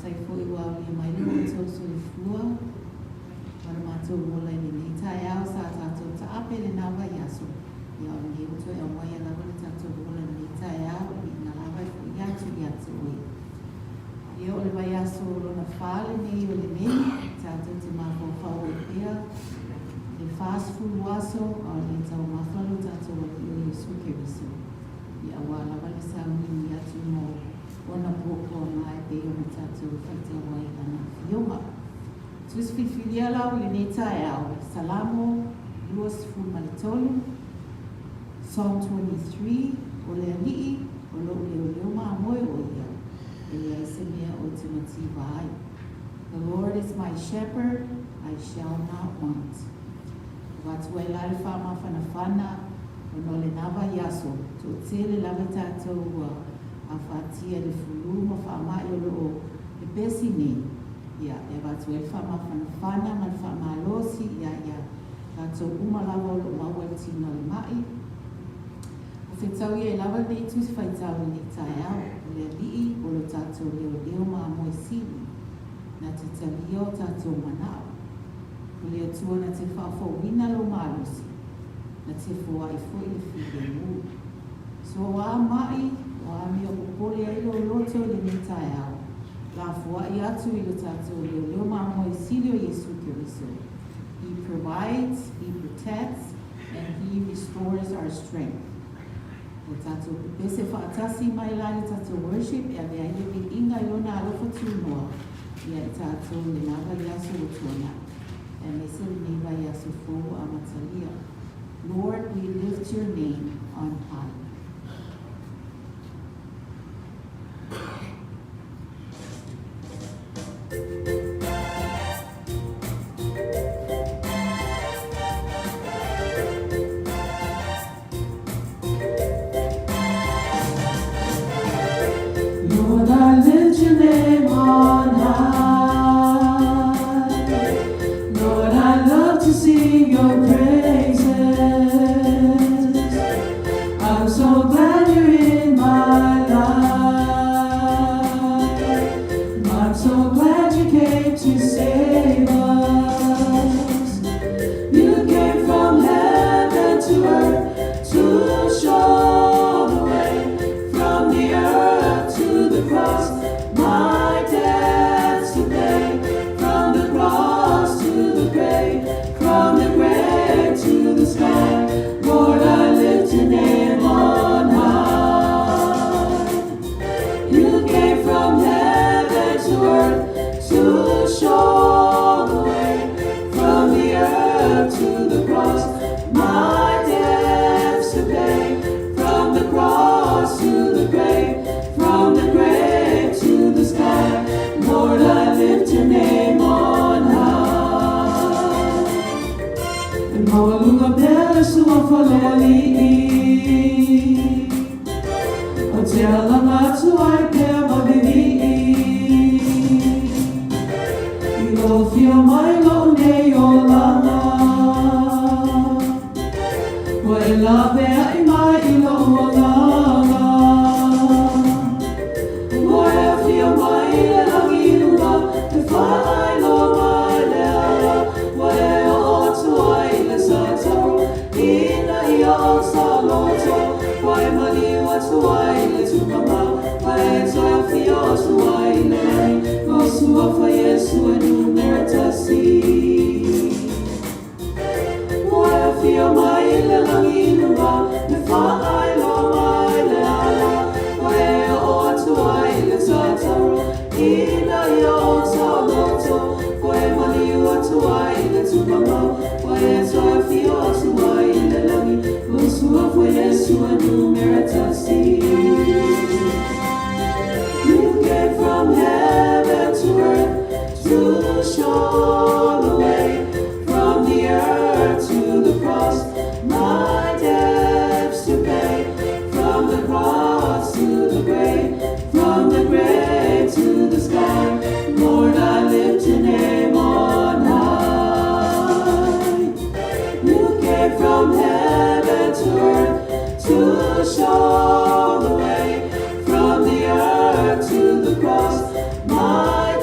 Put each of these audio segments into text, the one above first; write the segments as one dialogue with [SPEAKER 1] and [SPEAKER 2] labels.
[SPEAKER 1] Faafetai foi ua aulia mai lo outou soifua ma le matou ola i lenei taeao sa tatou taape i lena vaiaso. Ia o lenei ua toe aumaia lava le tatou ola i lenei taeao, o le viiga lava e foi atu ia te oe. Ia o le vaiaso lona fa lenei o le Mei, tatou te mafaufau ai pea i le 40 aso a o le i taumafa lo tatou Alii o Iesu Keriso, ia aua lava le sauniuni atu mo ona puapuaga e pei ona tatou faitau ai i lana Afioga. Tusi filifilia lau i lenei taeao, Salamo 23, Psalm 23, O le Alii, o lou leoleo mamoe o ia, e leai se mea ou te mativa ai. The Lord is my shepherd, I shall not want. Avatu ai la le faamafanafana ona o lena vaiaso, toatele lava tatou ua afatia i le fulu ma faamai o lo o pepesi nei. Ia, e avatu ai le faamafanafana ma le faamalosi ia ia tatou uma lava o lo o maua i le tino o le mai. O fetaui ai lava lenei tusi faitau i lenei taeao, o le Alii o lo tatou leoleo mamoe sili, na te talia o tatou manao. O le Atua na te faafouina lou malosi, na te foai foi le filemu. So o a maʻi, o a mea o popole ai lou loto i lenei taeao, lafoai atu i lo tatou leoleo mamoe sili o Iesu Keriso. He provides, He protects, and He restores our strength. O tatou pepese faatasi mai la i le tatou worship e ave ai le viiga i Lona alofa tunoa ia i tatou i lena vaiaso ua tuanai, aemaise lenei vaiaso fou ua amatalia. Lord, we lift your name on high.
[SPEAKER 2] Lord, I lift your name on high. Lord, I love to sing your praises. I'm so glad you're in my life. I'm so glad you came to save us. You came from heaven to earth to show the way from the earth to the cross, my debts to pay. From the cross to the grave, from the grave to the sky. Lord, I lift your name on high. You came from heaven to earth to show the way from the earth to the cross, my debts to pay. From the cross to the grave, from the grave to the sky. Lord, I lift your name on high. E maualuga pea le suafa o le Alii, Ou te alaga atu ai pea ma vivii, I lou afio mai i lou nei olaga, Ua e laveai mai i lou agaga. Ua e afio mai i le lagi i luga, E faailoa mai le ala, Ua e oo atu ai i le sataro, Ina ia ou saoloto, Ua e maliu atu ai i le tukamau, Ua e toe afio atu ai i le lagi, Lou suafa Iesu e numera tasi. Ua e afio mai i le lagi i luga, E faailoa mai le ala, Ua e oo atu ai i le sataro, Ina ia ou saoloto, Ua e maliu atu ai i le tukamau, Ua e toe afio atu ai i le lagi, Lou suafa Iesu e numera tasi. You came from heaven to earth to show the way from the earth to the cross, my debts to pay. From the cross to the grave, from the grave to the sky. Lord, I lift your name on high. You came from heaven to earth to show the way from the earth to the cross, my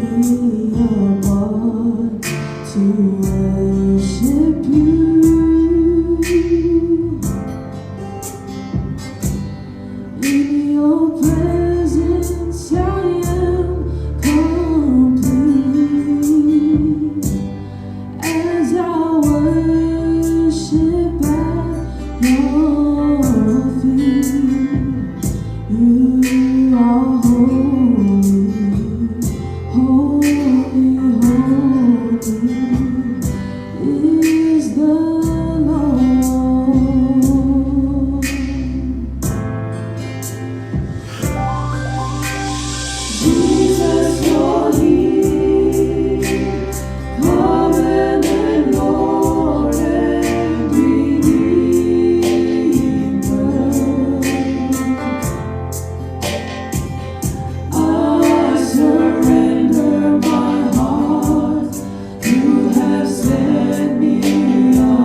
[SPEAKER 2] me apart to worship you. In your presence I am complete. As I worship at your feet, you are holy, holy, holy is the Lord. Jesus, you're here, covenant Lord and Redeemer. I surrender my heart. You have set me apart.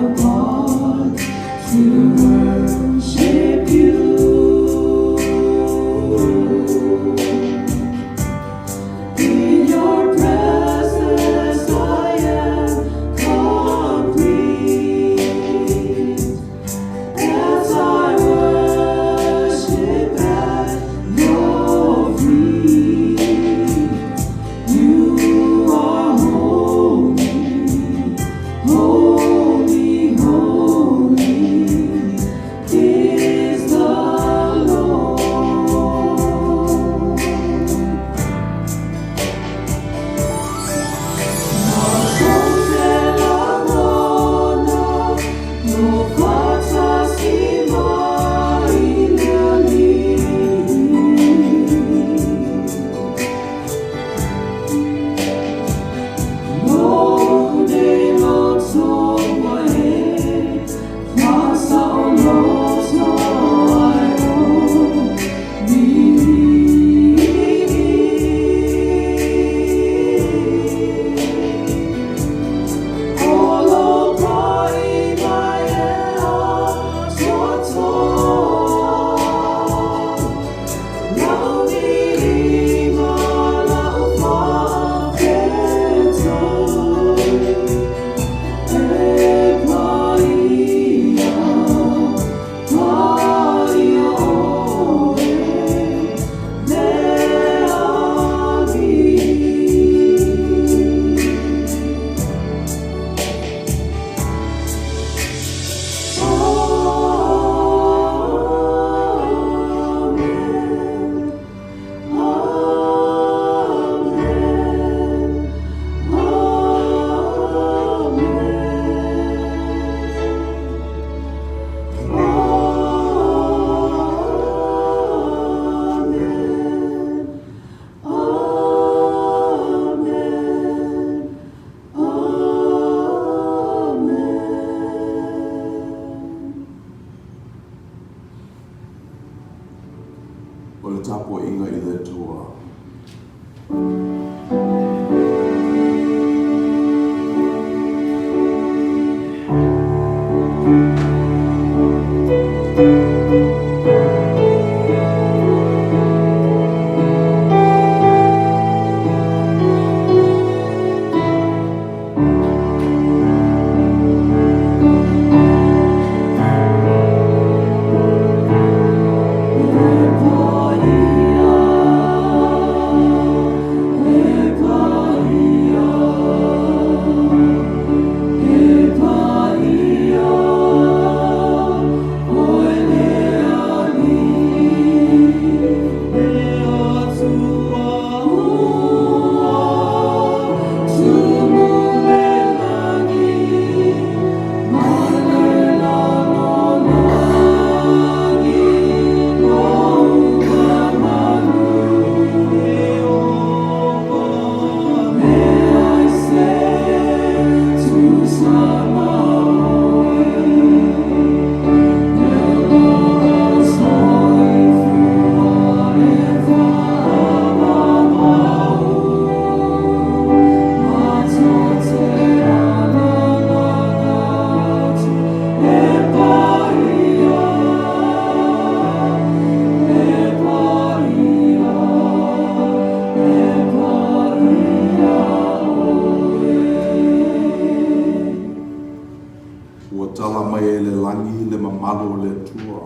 [SPEAKER 3] tatala mai ai e le lagi le mamalu o le Atua,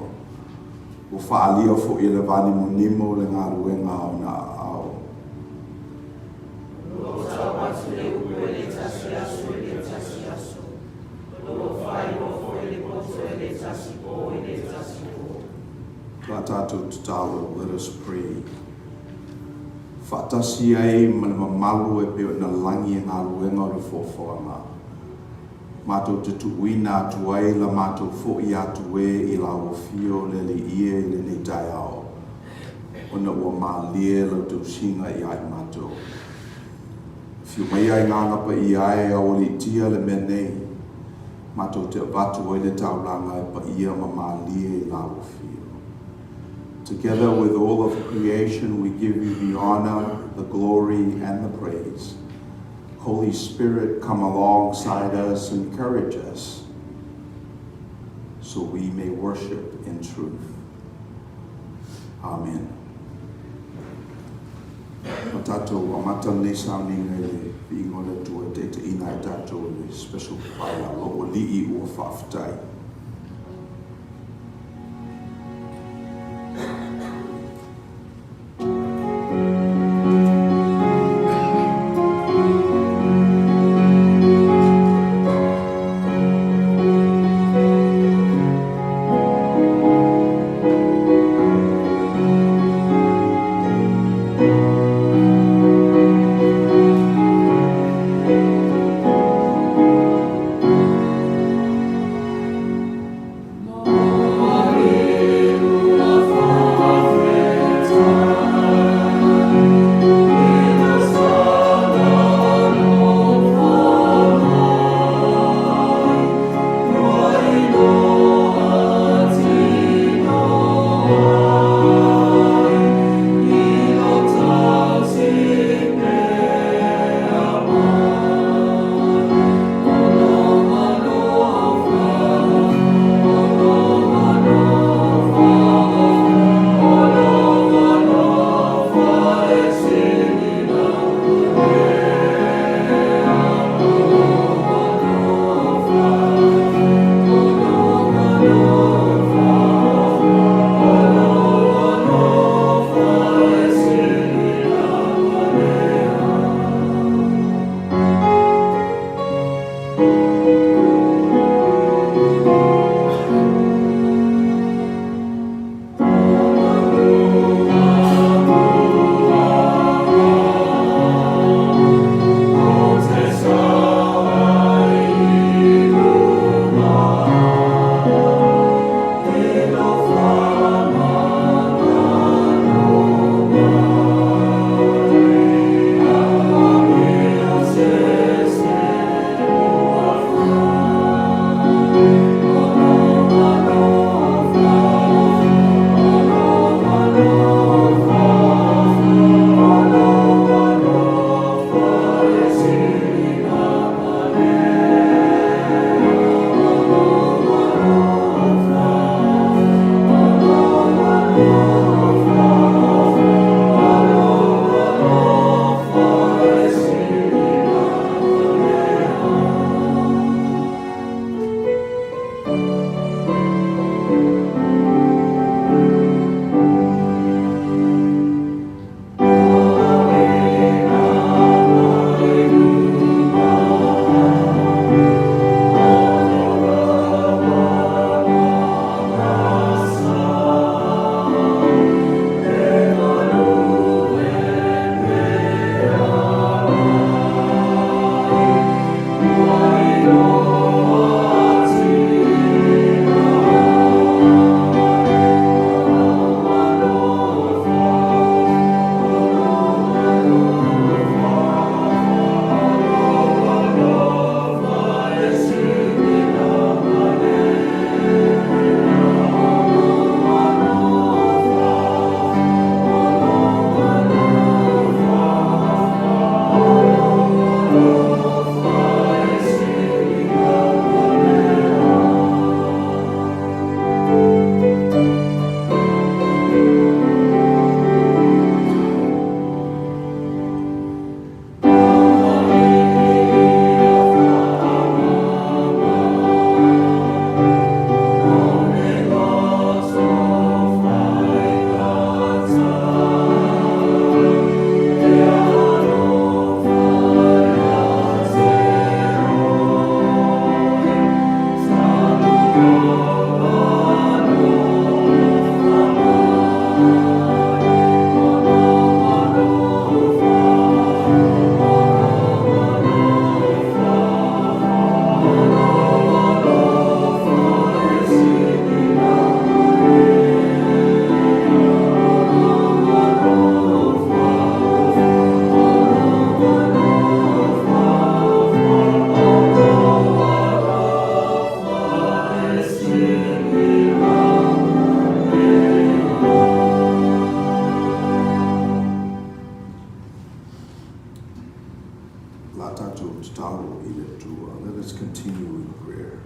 [SPEAKER 3] ua faaalia foi e le vanimonimo le galuega a ona aao. La tatou tatalo, let us pray. Faatasi ai ma le mamalu e pei ona lagi e galuega o le foafoaga, matou te tuuina atu ai la matou foi atu e i lau Afio le Alii e i lenei taeao, ona ua malie lau tausiga ia i matou. Afio maia e Agaga Paia e aualiitia le mea nei, matou te avatu ai le taulaga e paia ma malie i lau Afio. Together with all of creation, we give you the honor, the glory, and the praise. Holy Spirit, come alongside us, encourage us, so we may worship in truth. Amen. O tatou amata lenei sauniga i le viiga o le Atua e taitaiina ai tatou i le special choir Lou Alii Ua Faafetai. La tatou tatalo i le Atua. Let us continue in prayer.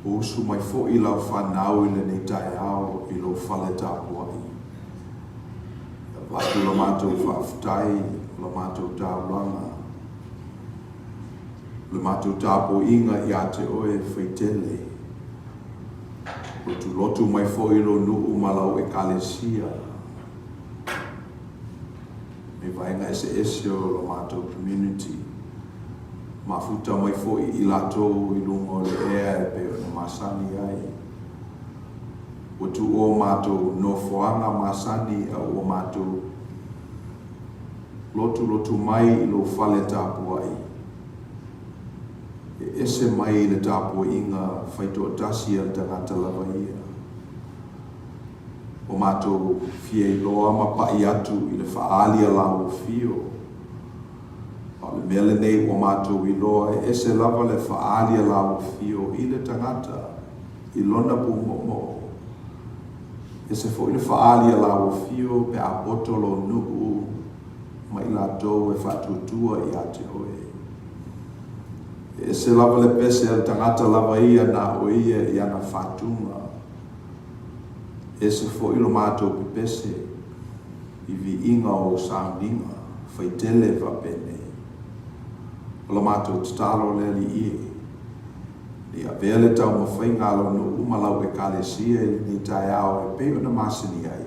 [SPEAKER 3] Ua usu mai foi lau fanau i lenei taeao i lou fale tapuai. E avatu la matou faafetai, o la matou taulaga, o le matou tapuaiga ia te oe e faitele. Lotulotu mai foi lou nuu ma lau Ekalesia i vaega eseese o lo matou community. Mafuta mai foi i latou i luga o le ea e pei ona masani ai. Ua tuua matou nofoaga masani a ua matou lotulotu mai i lou fale tapuai. E ese mai le tapuaiga faitoatasi a le tagata lava ia. Ua matou fia iloa ma paʻi atu i le faaali a la ua fio. A o le mea lenei ua matou iloa e ese lava le faaali a la ua fio i le tagata i lona pūmoʻomoʻo. Ese foi le faaali a la ua fio pe a poto lou nuu ma i latou e faatuatua ia te oe. E ese lava le pese a le tagata lava ia na o ia i ana fatuga. Ese foi lo matou pepese i viiga o sauniga faitele faapenei. O la matou tatalo le Alii e, ne i avea le taumafaiga a lou nuu ma lau Ekalesia i lenei taeao e pei ona masani ai,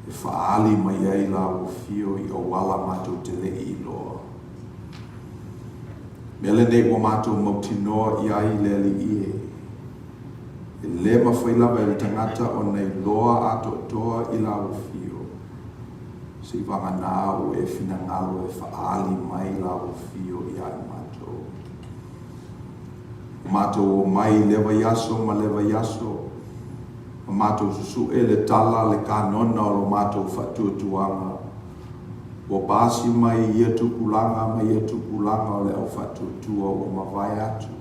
[SPEAKER 3] e faaali mai ai la ua fio i auala matou te le i iloa. Mea lenei ua matou mautinoa i ai le Alii e, e lē mafai lava e le tagata ona iloa atoatoa i la ua fio, seivaganā ua e finagalo e faaali mai la ua fio iā i matou. Ua matou omai i lea vaiaso ma lea vaiaso, ma matou susuʻe le tala le kanona o lo matou faatuatuaga, ua pasi mai ia tupulaga ma ia tupulaga o le au faatuatua ua mavae atu.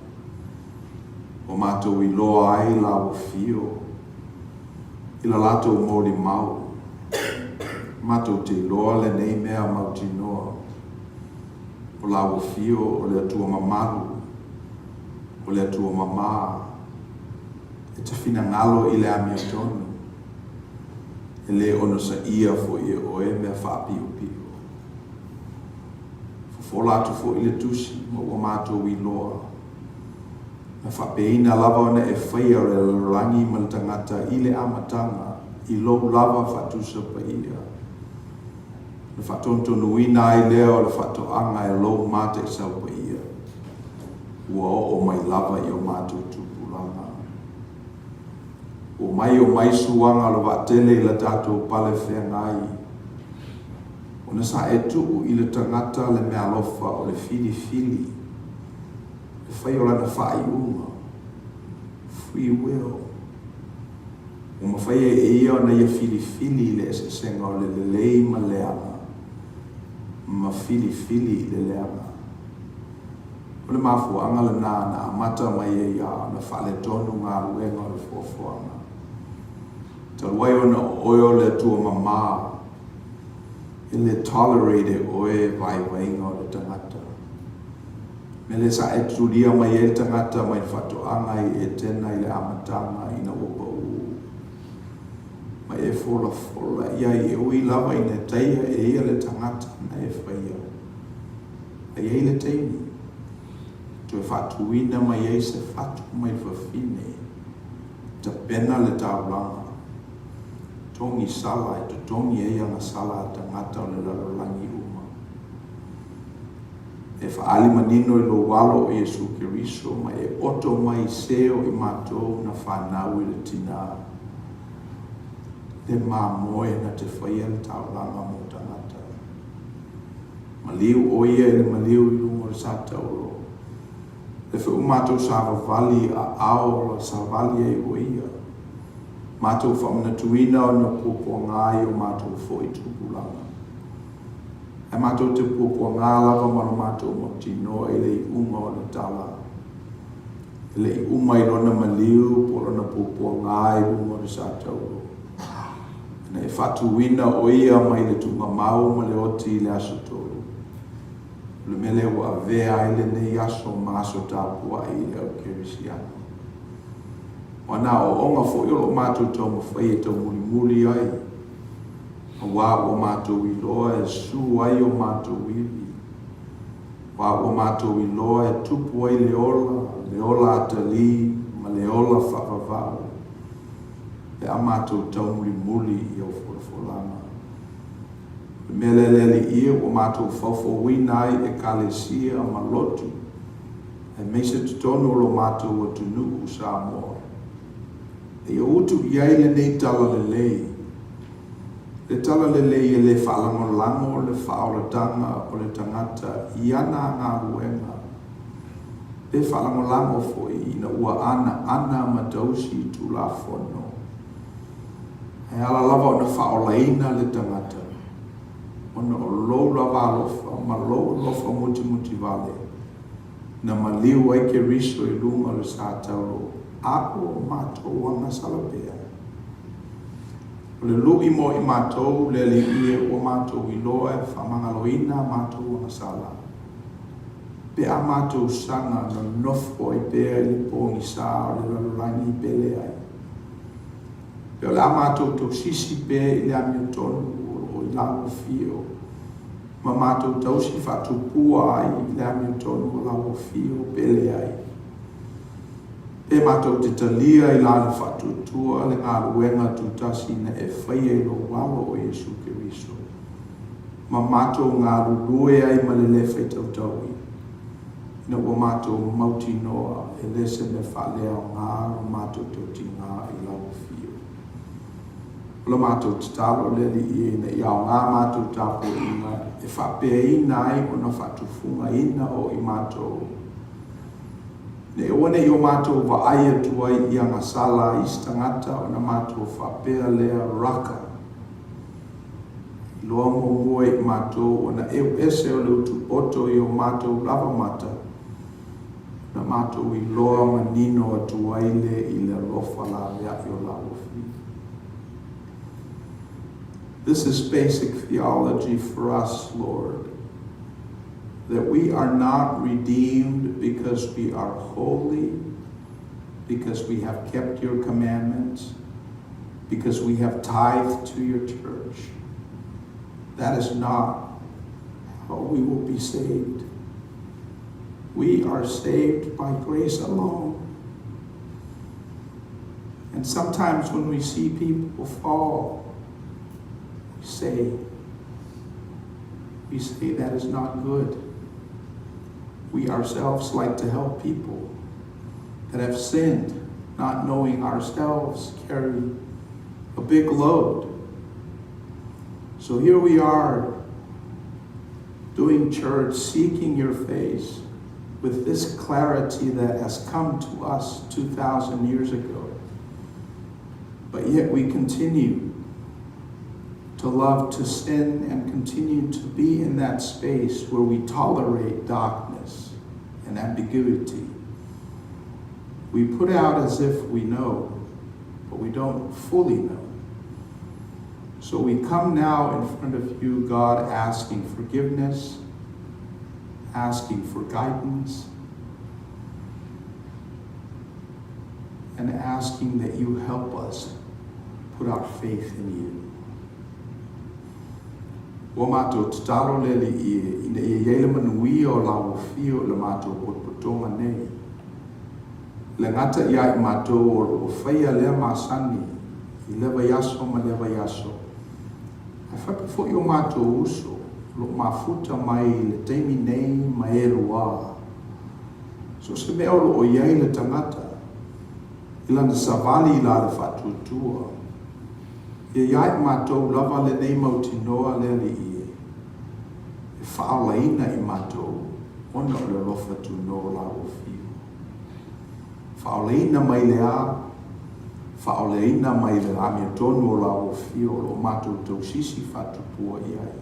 [SPEAKER 3] Ua matou iloa ai la ua fio i la latou molimau. Matou te iloa lenei mea mautinoa, o la ua fio o le Atua mamalu, o le Atua mamā, e te finagalo i le amiotonu, e lē onosaia foi e oe mea faapiopio. Fofola atu foi le Tusi ma ua matou iloa, na faapeina lava ona e faia o le lalolagi ma le tagata i le amataga i lou lava faatusa paia. Na faatonutonuina ai lea o le faatoaga e lou mataisau paia, ua oo mai lava i o matou tupulaga. Ua omai omai suaga o le vaatele i la tatou pale feagai, ona sa e tuu i le tagata le meaalofa o le filifili, le fai o lana faaiuga, free will. Ua mafai ai e ia ona ia filifili i le eseesega o le lelei ma le leaga, ma filifili i le leaga. O le mafuaaga lena na amata mai ai a ona faaletonu galuega o le foafoaga. Talu ai ona o oe o le Atua mamā, e le tolerate e oe vaivaiga o le tagata. Mea lea sa e tulia mai ai le tagata mai le faatoaga i Etena i le amataga ina ua paū. Ma e folafola i ai e ui lava ina e taia e ia le tagata na e faia. A i ai le taimi, toe faatuina mai ai se fatu mai le fafine, tapena le taulaga, togi sala e totogi ai agasala a tagata o le lalolagi uma. E faaali manino i lou Alo o Iesu Keriso ma e oto mai se o i matou na fanau i le tinā, le mamoe na te faia le taulaga mo tagata. Maliu ʻo ia i le maliu i luga o le satauro, le feʻu matou savavali a ao la savali ai ʻo ia, matou faamanatuina ona puapuaga i o matou foi tupulaga. Ae matou te puapuaga lava ma lo matou mautinoa i le iuga o le tala. E le i uma i lona maliu po o lona puapuaga i luga o le satauro. Ina e faatuina o ia mai le tuugamau ma le oti i le aso tolu. O le mea lea ua avea ai lenei aso ma aso tapuai i le au kerisiano. O ana aoaoga foi o lo o matou taumafai e taumulimuli ai, aua ua matou iloa e su ai o matou ivi, aua ua matou iloa e tupu ai le ola, le ola atalii ma le ola faavavau, pe a matou taumulimuli i au folafolaga. O le mea lea le Alii e, ua matou faufauina ai Ekalesia ma lotu, aemaise totonu o lo matou atunuu o Samoa. Ia utu i ai lenei talalelei, le talalelei e le faalagolago le faaolataga o le tagata i ana galuega, pe faalagolago foi ina ua anaana ma tausi Tulafono. Ae ala lava ona faaolaina le tagata, ona o lou lava alofa ma lou alofa mutimutivale, na maliu ai Keriso i luga o le sa taulo, a ua matou agasala pea. O le lui mo i matou, le Alii e, ua matou iloa e faamagaloina a matou agasala, pe a matou saga nonofo ai pea i le pogisa o le lalolagi pe leai. Pe o le a matou tausisi pea i le amiotonu o lo o i lau afio, ma matou tausi faatupua ai i le amiotonu o lau afio pe leai. Pe matou te talia i la le faatuatua le galuega tutasi na e faia i lou Alo o Iesu Keriso, ma matou galulue ai ma le lē faitautaui, ina ua matou mautinoa e le se mea faaleaoga lo matou tautiga i lau afio. O la matou tatalo le Alii e ina ia aoga matou tapuaiga e faapeaina ai ona faatufugaina o i matou, ne i aua ne i o matou vaai atu ai i agasala a isi tagata ona matou faapea lea raka iloa muamua i matou ona eu ese o le utu poto i o matou lava mata, na matou iloa manino atu ai le i le alofa laveai o lau afio. This is basic theology for us, Lord, that we are not redeemed because we are holy, because we have kept your commandments, because we have tithed to your church. That is not how we will be saved. We are saved by grace alone. And sometimes when we see people fall, we say, we say that is not good. We ourselves like to help people that have sinned, not knowing ourselves carry a big load. So here we are doing church, seeking your face with this clarity that has come to us 2,000 years ago. But yet we continue to love to sin and continue to be in that space where we tolerate darkness and ambiguity. We put out as if we know, but we don't fully know. So we come now in front of you, God, asking forgiveness, asking for guidance, and asking that you help us put our faith in you. Ua matou tatalo le Alii e, ina ia i ai le manuia o lau afio i le matou potopotoga nei. Le gata ia i matou o lo o faia lea masani i lea vaiaso ma lea vaiaso, ae faapea foi o matou uso o lo o mafuta mai i le taimi nei ma e lua. So o se mea o lo o i ai le tagata i lana savali i la le faatuatua, ia ia i matou lava lenei mautinoa le Alii e, e faaolaina i matou ona o le alofa tuno o lau afio. Faaolaina mai le a, faaolaina mai le amiotonu o lau afio o lo o matou tausisi faatupua i ai.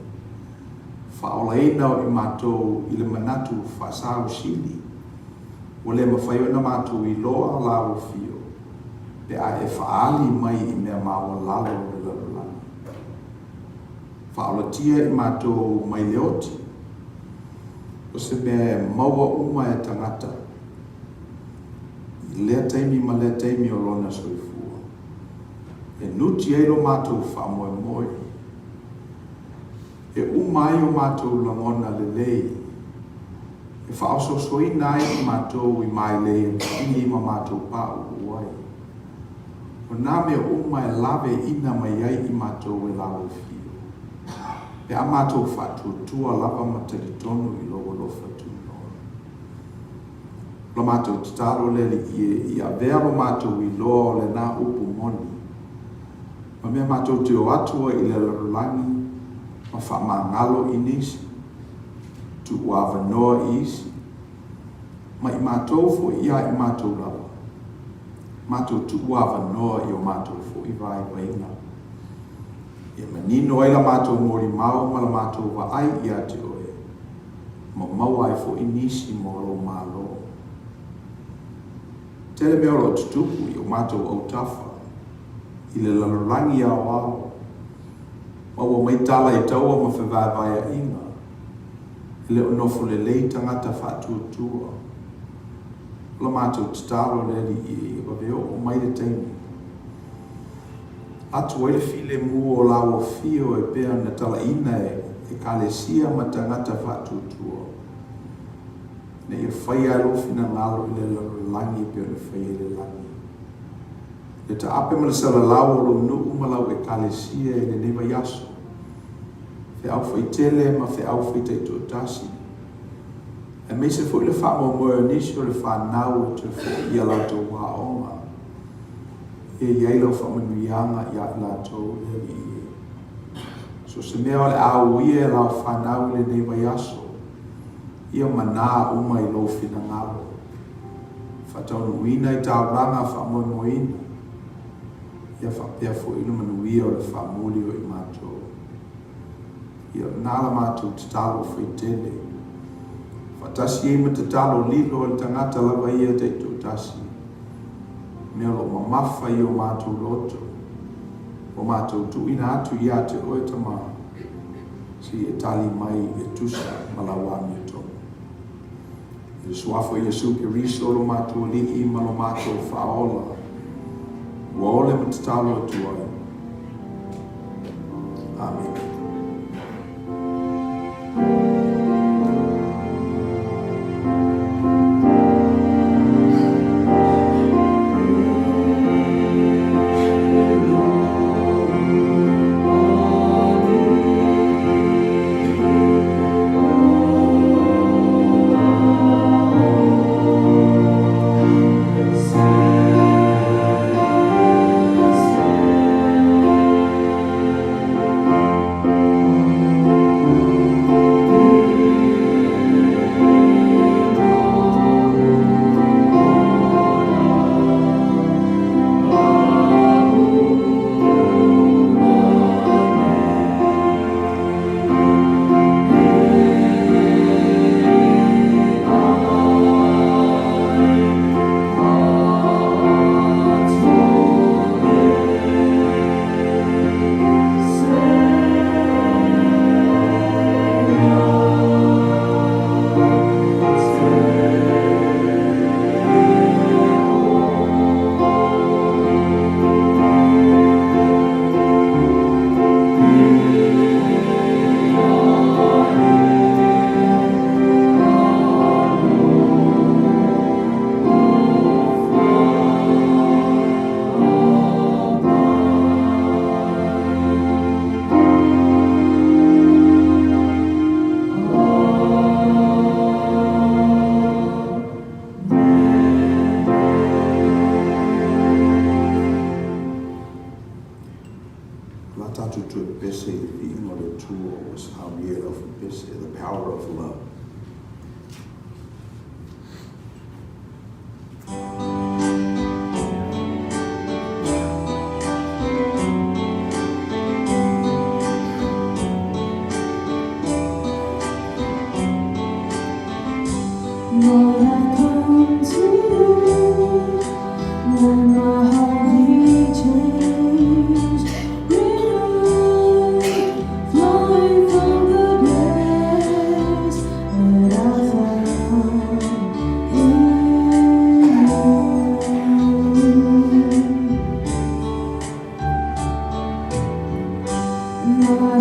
[SPEAKER 3] Faaolaina o i matou i le manatu faasausili, ua le mafai ona matou iloa lau afio pe a e faaali mai i mea maualalo o le lalolagi. Faaolatia i matou mai le oti, o se mea e maua uma e tagata i lea taimi ma lea taimi o lona soifua, e nuti ai lo matou faamoemoe, e uma ai o matou lagona lelei, e faaosoosoina ai i matou i mailei a pili ma matou pauu ai. O nā mea uma e laveaiina mai ai i matou e lau Afio, pe a matou faatuatua lava ma talitonu i Lou alofa tunoa. O la matou tatalo le Alii e, ia avea lo matou iloa o lena upu moni, ma mea matou te o atu ai i le lalolagi ma faamagalo i nisi, tuuavanoa i isi, ma i matou foi iā i matou lava, matou tuuavanoa i o matou foi vaivaiga. Ia manino ai la matou molimau ma la matou vaai iā te Oe, ma maua ai foi nisi mo Lou Malo. Tele mea o lo o tutupu i o matou autafa, i le lalolagi aoao, maua mai tala i taua ma fevaevaeaiga, e le o nofo lelei tagata faatuatua. O la matou tatalo le Alii ia vave oo mai le taimi. Atu ai le filemu o lau afio e pei ona talaina e Ekalesia ma tagata faatuatua, ina ia faia ai lou finagalo i le lalolagi e pei ona faia i le lagi. Le taape ma le salalau o lou nuu ma lau Ekalesia i lenei vaiaso, feau faitele ma feau faitaitoatasi, aemaise foi le faamoemoe o nisi o le fanau e toe foi i a latou aoga. Ia i ai lau faamanuiaga ia i latou le Alii e. So o se mea o le a uia e lau fanau i lenei vaiaso, ia manā uma i lou finagalo. Faataunuuina i taulaga faamoemoeina, ia faapea foi le manuia o le faamuli o i matou. Ia, na la matou tatalo faitele, faatasi ai ma tatalo lilo a le tagata lava ia taitoatasi, mea o lo o mamafa i o matou loto, ua matou tuuina atu ia te Oe, Tama, se i e tali mai e tusa ma lau amiotonu. I le Suafa o Iesu Keriso lo matou Alii ma lo matou Faaola, ua ole ma tatalo atu ai. Amene. O le a tatou toe pese i le viiga o le Atua ua saunia e lau faipese, The Power of Love.
[SPEAKER 2] Lord, I come to you. Let my heart be changed, renewed, flowing.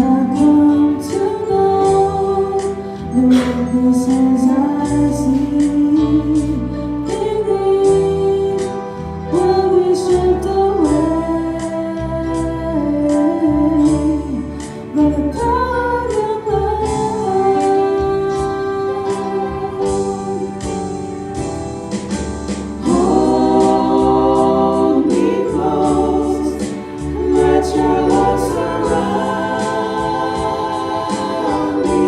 [SPEAKER 2] I've come to know the witnesses I see in thee will be stripped away by the power of your blood. Hold me close, let your love surround me.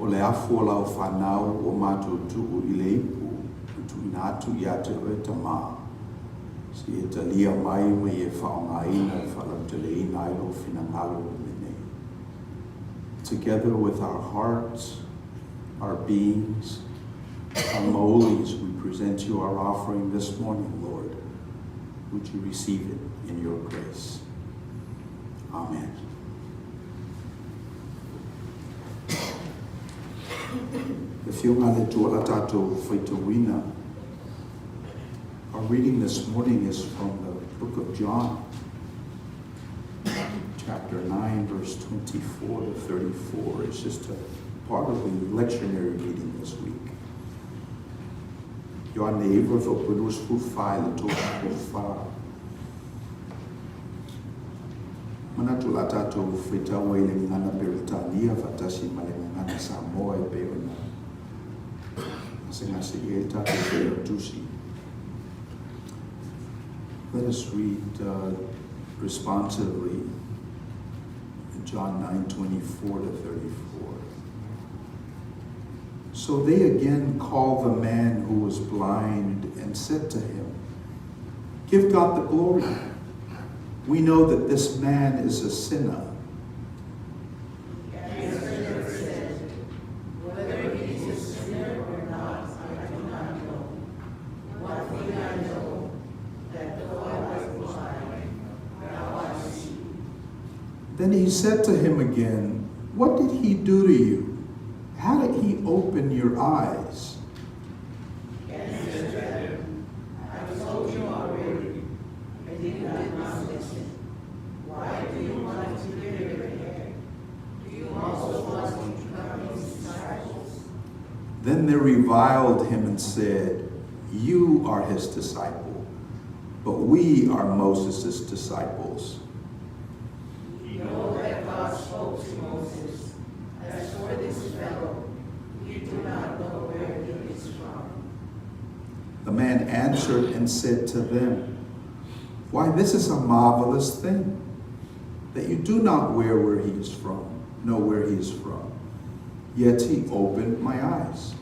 [SPEAKER 3] O le afu o lau fanau ua matou tuu i le ipu e tuuina atu ia te oe Tamā, se i e talia mai ma i e faaaogaina e faalauteleina ai lou finagalo i le mea nei. Together with our hearts, our beings, our maulis, we present you our offering this morning, Lord. Would you receive it in your grace? Amen. Le Afioga a le Atua la tatou faitauina. Our reading this morning is from the book of John, chapter 9, verse 24 to 34. It's just a part of the lectionary reading this week. Ioane 9, fuaiupu 24 i le 34. Manatu o le a tatou faitau ai i le gagana Peretania faatasi ma le gagana Samoa e pei ona gasegase i ai le tatou Failautusi. Let us read uh, responsively John 9:24 to 34. So they again called the man who was blind and said to him, Give God the glory. We know that this man is a sinner.
[SPEAKER 1] He answered and said, Whether he is a sinner or not, I do not know. One thing I know, that though I was blind, now I see.
[SPEAKER 3] Then he said to him again, What did he do to you? How did he open your eyes?
[SPEAKER 1] He answered them, I told you already, and you did not listen. Why do you want to hear it again? Do you also want to become his disciples?
[SPEAKER 3] Then they reviled him and said, You are his disciple, but we are Moses' disciples.
[SPEAKER 1] You know that God spoke to Moses. As for this fellow, you do not know where he is from.
[SPEAKER 3] The man answered and said to them, Why, this is a marvelous thing, that you do not wear where he is from, know where he is from. Yet he opened my eyes.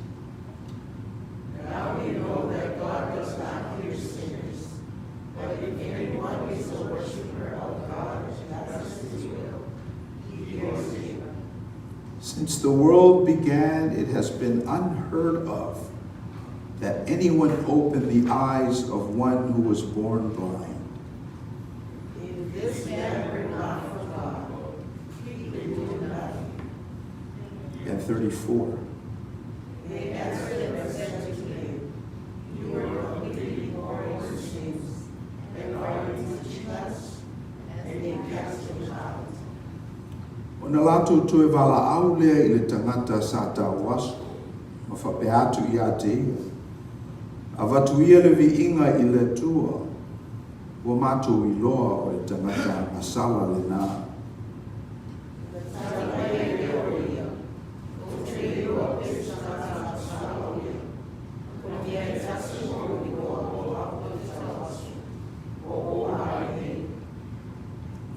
[SPEAKER 1] Now we know that God does not hear sinners, but if anyone is a worshiper of God and does his will, he hears him.
[SPEAKER 3] Since the world began, it has been unheard of that anyone opened the eyes of one who was born blind.
[SPEAKER 1] If this man were not from God, he could do nothing.
[SPEAKER 3] And 34.
[SPEAKER 1] They answered and said to him, You were completely born in your sins, and are you teaching us? And they cast him out.
[SPEAKER 3] Ona latou toe valaau lea i le tagata sa tauaso, ma faapea atu ia te ia, Avatu ia le viiga i le Atua, ua matou iloa o le tagata gasala lena.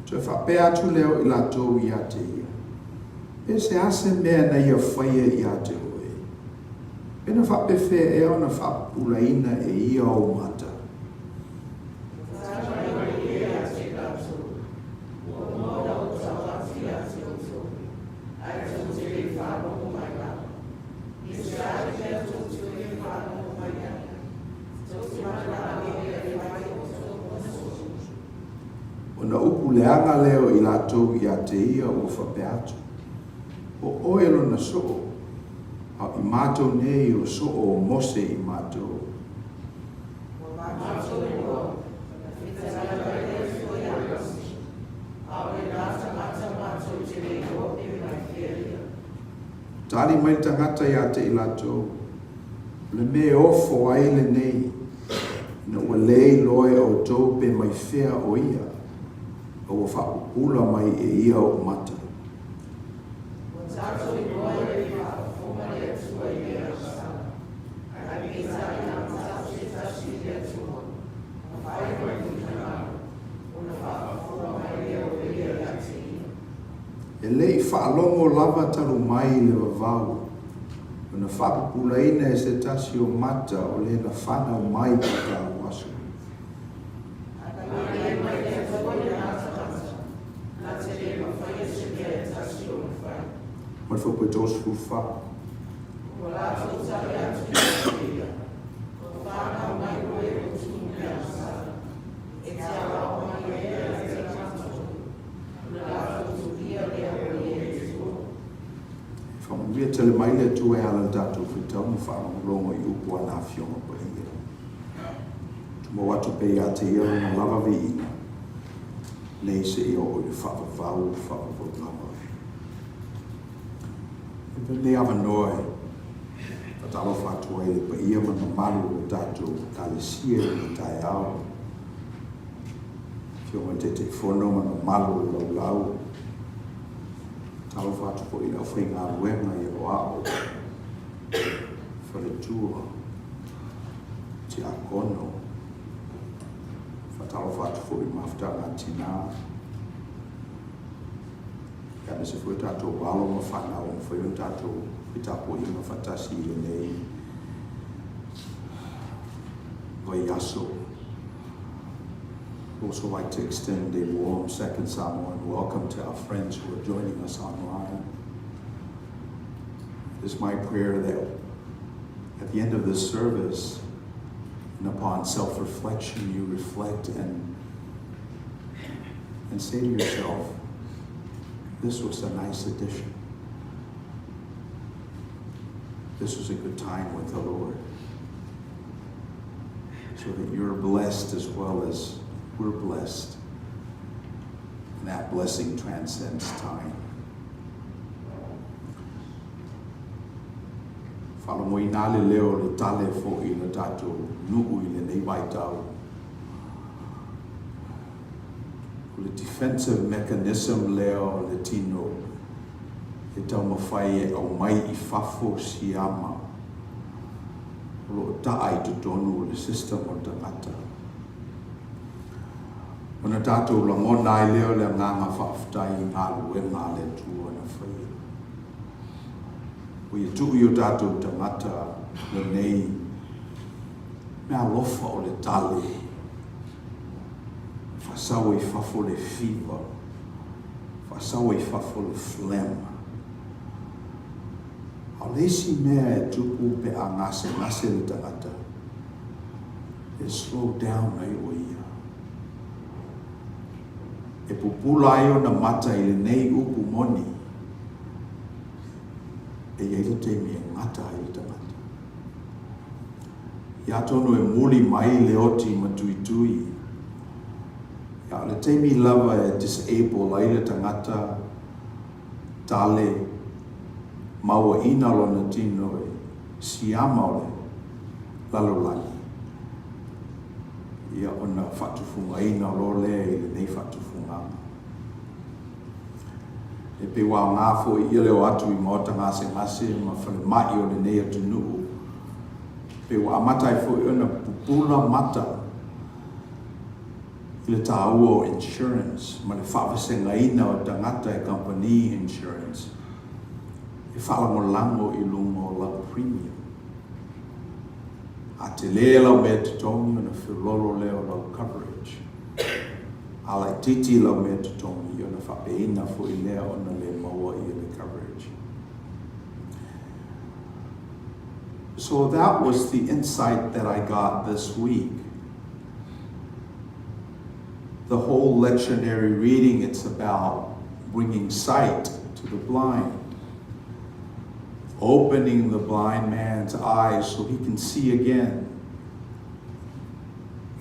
[SPEAKER 3] Toe faapea atu lea o i latou ia te ia, Pe se a se mea na ia faia ia te oe? Pe na faapefea ea ona faapupulaina e ia ou mata? Ona upu leaga lea o i latou ia te ia ua faapea atu, O oe lona soo, a i matou nei o soo o Mose i matou. Tali mai le tagata ia te i latou, O le mea e ofo ai lenei, ina ua le iloa e outou pe mai fea o ia, a ua faapupula mai e ia ou mata. E le i faalogo lava talu mai le vavau ona faapupulaina e se tasi o mata o le na fanau mai i taeao aso. Ma le fuaiupu e 34. Faamanuia tele mai le Atua e ala i le tatou faitau ma faalogologo i upu a na Afioga Paia. Tumau atu pea ia te Ia Lona lava viiga, nei seia oo i le faavavau faavavau lava. E lenei avanoa e faatalofa atu ai i le paia ma le mamalu o le tatou Ekalesia i lenei taeao. Afioga i le Taitaifono ma le mamalu o le laulau. Talofa atu foi i le aufaigaluega i Aoao, faletua, tiakono. Faatalofa atu foi i le mafutaga a tina. Aemaise foi o tatou alo ma fanau ua mafai ona tatou fetapuaiga faatasi i lenei vaiaso. Also like to extend a warm second Samoan welcome to our friends who are joining us online. It is my prayer that at the end of this service, and upon self-reflection, you reflect and and say to yourself, this was a nice addition. This was a good time with the Lord. So that you're blessed as well as we're blessed. And that blessing transcends time. Faalogoina le leo o le tale foi i le tatou nuu i lenei vaitau. O le defensive mechanism lea o le tino e taumafai e aumai i fafo siama o lo o taa i totonu o le system o le tagata. Ona tatou lagona ai lea o le agaga faafetai i galuega a le Atua na faia. Ua ia tuu i o tatou tagata lenei meaalofa o le tale, faasau ai fafo le fever, faasau ai fafo le phlegm. A o le isi mea e tupu pe a gasegase le tagata, e slow down ai o ia. E pupula ai ona mata i lenei upu moni, e i ai le taimi e gata ai le tagata. Ia atonu e muli mai le oti ma tuitui, a o le taimi lava e disable ai le tagata, tale, mauaina lona tino e siama o le lalolagi, ia ona faatufugaina loa lea i lenei faatufugaga. E pei ua aoga foi ia le o atu i maota gasegase ma falemai o lenei atunuu, pei ua amata ai foi ona pupula mata i le taua o insurance ma le faavasegaina o tagata e kamupani insurance e faalagolago i luga o lau premium. A tele lau mea totogi ona feololo lea o lau coverage. A laitiiti lau mea totogi ona faapeina foi lea ona le maua ia le coverage. So that was the insight that I got this week. The whole lectionary reading, it's about bringing sight to the blind, opening the blind man's eyes so he can see again.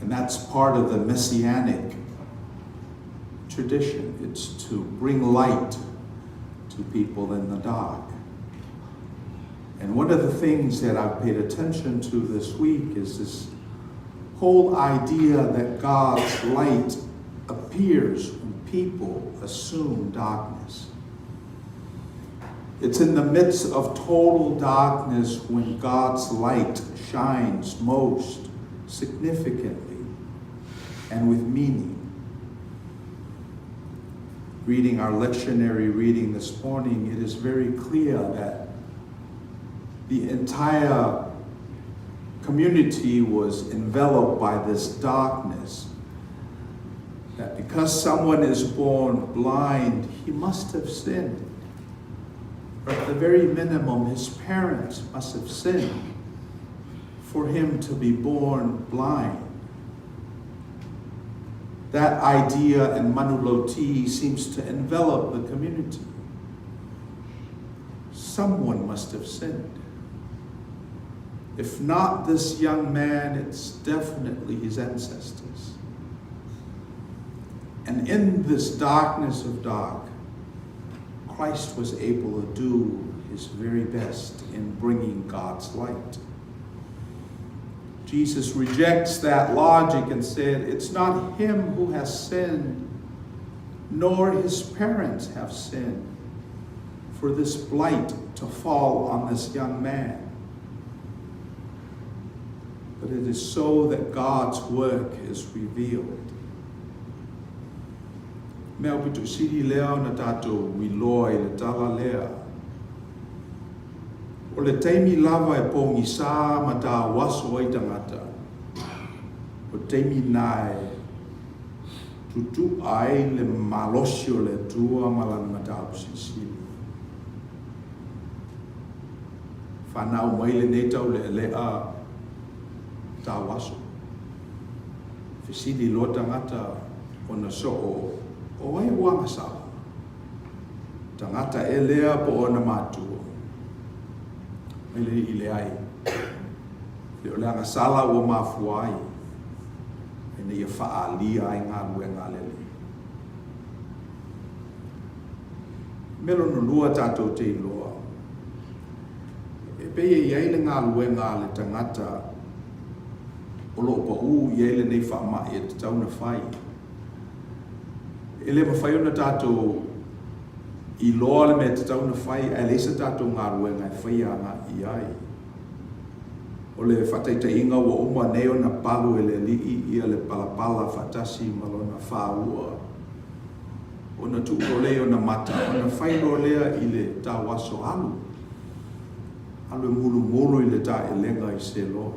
[SPEAKER 3] And that's part of the messianic tradition. It's to bring light to people in the dark. And one of the things that I've paid attention to this week is this whole idea that God's light appears when people assume darkness. It's in the midst of total darkness when God's light shines most significantly and with meaning. Reading our lectionary reading this morning, it is very clear that the entire community was enveloped by this darkness. That because someone is born blind, he must have sinned. Or at the very minimum, his parents must have sinned for him to be born blind. That idea in Manuloti seems to envelop the community. Someone must have sinned. If not this young man, it's definitely his ancestors. And in this darkness of dark, Christ was able to do his very best in bringing God's light. Jesus rejects that logic and said, It's not him who has sinned, nor his parents have sinned, for this blight to fall on this young man. But it is so that God's work is revealed. Mea pito sili lea ona tatou iloa i le tala lea. O le taimi lava e pogisa ma tauaso ai tagata, o taimi na e tutu'a ai le malosi o le Atua ma Lana mataupu silisili. Fanau mai lenei taule'ale'a tauaso. Fesili loa tagata ona soo o ai ua agasala? Tagata e lea po o ona matua? Mai le alii leai. Le o le agasala ua mafua ai, ina ia faaalia ai galuega a le Alii. Mea lona lua tatou te iloa, e pei e i ai le galuega a le tagata o lo o paū i ai lenei faamai e tatau ona fai. E le mafai ona tatou iloa le mea e tatau ona fai ae leai se tatou galuega e faia agai i ai. O le faataitaiga ua uma nei ona palu e le alii ia le palapala faatasi ma lona fāua, ona tuu loa lea i ona mata, ona fai loa lea i le tauaso alu, alu e mulumulu i le taelega i Seloa.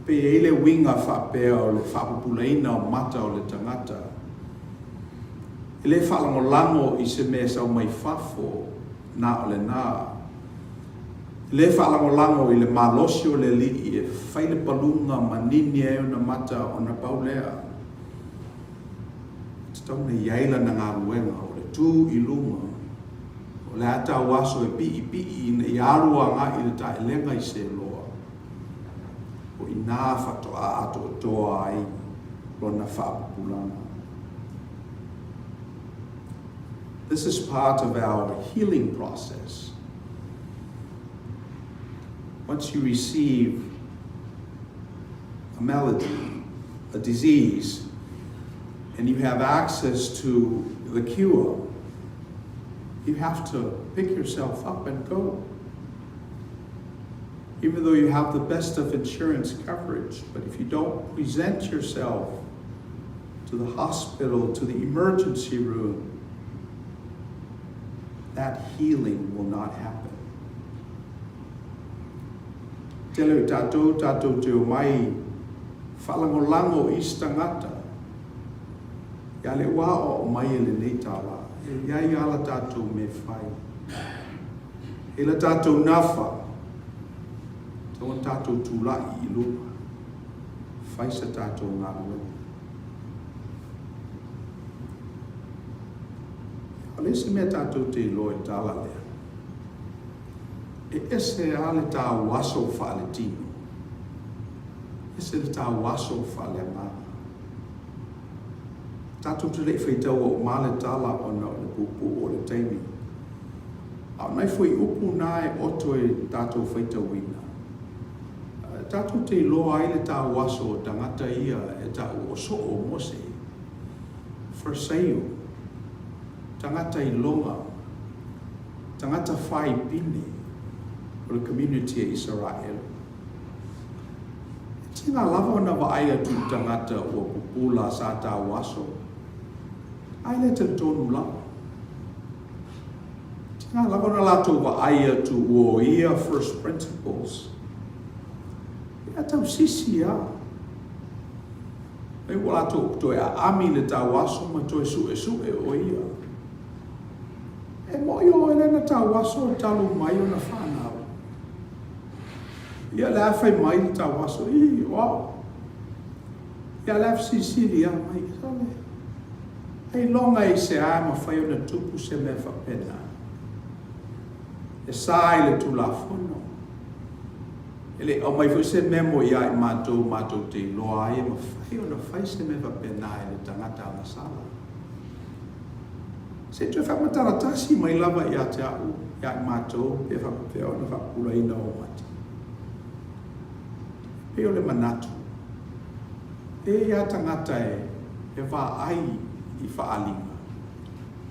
[SPEAKER 3] Pei e i ai le uiga faapea o le faapupulaina o mata o le tagata, e le faalagolago i se mea e sau mai fafo, na o lena. E le faalagolago i le malosi o le alii e fai le paluga ma nini ai ona mata ona pau lea. E tatau ona i ai lana galuega o le tu i luga o le a tauaso e piipii ina ia alu agai i le taelega i Seloa. O i ina faatoa atoatoa ai lona faapupulaga. This is part of our healing process. Once you receive a malady, a disease, and you have access to the cure, you have to pick yourself up and go. Even though you have the best of insurance coverage, but if you don't present yourself to the hospital, to the emergency room, that healing will not happen. Tele o tatou, tatou te omai faalagolago i isi tagata, ia le ua aoao mai e lenei tala, e i ai lava la tatou mea e fai. E la tatou nafa, tatau ona tatou tulai i luga, fai sa tatou galuega. O le isi mea tatou te iloa i tala lea, e ese lava le tauaso faaletino, ese le tauaso faaleagaga. Tatou te le i faitaua uma le tala ona o le puupuu o le taimi. A o nai fuaiupu na e oto e tatou faitauina, tatou te iloa ai le tauaso o tagata ia e ta'u o soo o Mose, Fariseio, tagata iloga, tagata faipine o le community a Isaraelu. E tiga lava ona vaai atu i tagata ua pupula sa tauaso. Ae le talitonu lava. Tiga lava ona latou vaai atu ua oia first principles. Ia tausisi lava. Ai ua latou toe aami i le tauaso ma toe suesue o ia. E moni o oe lea na tauaso talu mai ona fanau. Ia le a fai mai le tauaso, ii, o au. Ia le a fesilisili lava mai, sole, ailoga i se a e mafai ona tupu se mea faapena? E sa i le Tulafono. E le i aumai foi se memo ia i matou matou te iloa ai e mafai ona fai se mea faapena e le tagata agasala. Se i toe faamatala tasi mai lava ia te au, ia i matou, pe faapefea ona faapupulaina ou mata. E pei o le manatu, e i ai lava tagata e vaai i faaaliga,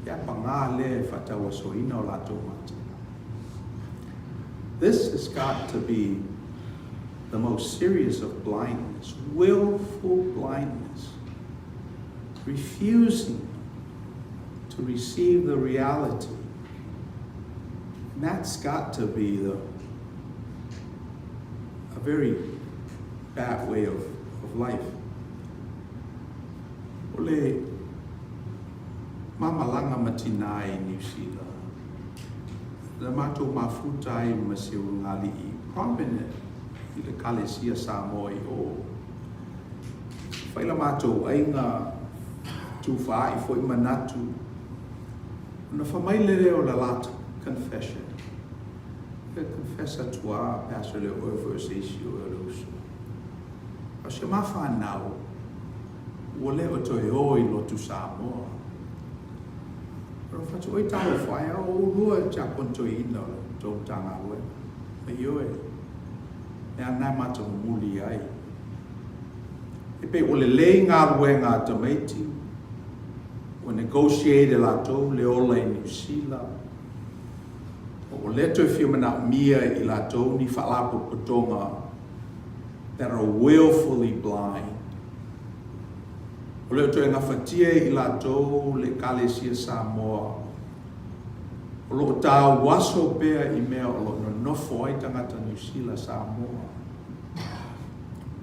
[SPEAKER 3] ia paga lea e faatauasoina o latou mata. This has got to be the most serious of blindness, willful blindness, refusing to receive the reality. And that's got to be the a very bad way of, of life. O le ma malaga ma tinā i Niu Sila, na matou mafuta ai ma si ulugalii prominent i le Kalesia Samoa i o. Fai la matou aiga, tuufaaai foi manatu, ona fai mai lea o le latou confession, E confess atu a, Pastor, le oe foi o se isi o oe o le uso. A o si o ma fanau, ua le o toe o i lotu Samoa. Ona ou fai atu, Oi talofa e, o oulua e tiaponi toeaina o le tou Matagaluega. Ioe, mea na e matou momoli ai. E pei ua lelei galuega a tamaiti, ua negotiate e latou le ola i Niu Sila, ua le toe fia manaomia i latou ni faalapotopotoga that are willfully blind. O le o toe gafatia i latou le Ekalesia Samoa o lo o tauaso pea i mea o lo o nonofo ai tagata Niu Sila Samoa.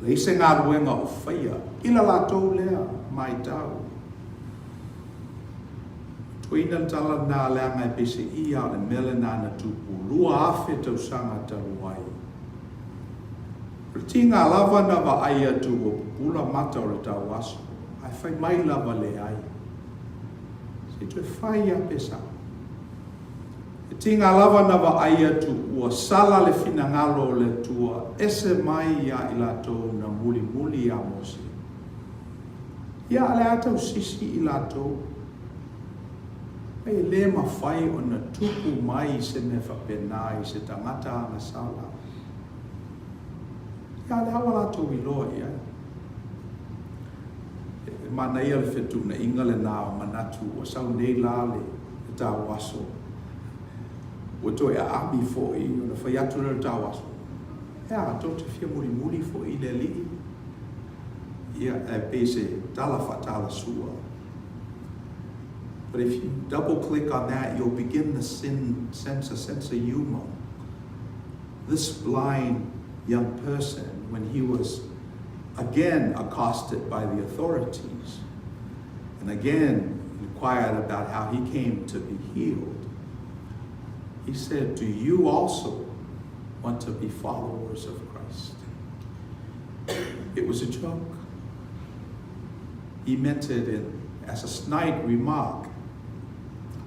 [SPEAKER 3] Leai se galuega o faia i la latou lea maitau. Toina le tala lena leaga e peiseai a o le mea lena na tupu 2000 tausaga talu ai. O le tiga lava na vaai atu ua pupula mata o le tauaso, ae fai mai lava leai. Se i toe fai lava pe sao. E tiga lava na vaai atu ua sala le finagalo o le Atua ese mai ia i latou na mulimuli iā Mose. Ia a le a tausisi i latou, e le mafai ona tupu mai se mea faapena i se tagata agasala. Ia a lea ua latou iloa i ai. E manaia le fetuunaiga lena o manatu ua sau nei la le tauaso. Ua toe aami foi ona fai atu lea o le tauaso. E a, tou te fia mulimuli foi i le Alii? Ia, e pei se tala faatalasua. But if you double click on that, you'll begin to sense a sense of humor. This blind young person, when he was again accosted by the authorities and again inquired about how he came to be healed, he said, Do you also want to be followers of Christ? It was a joke. He meant it in, as a snide remark.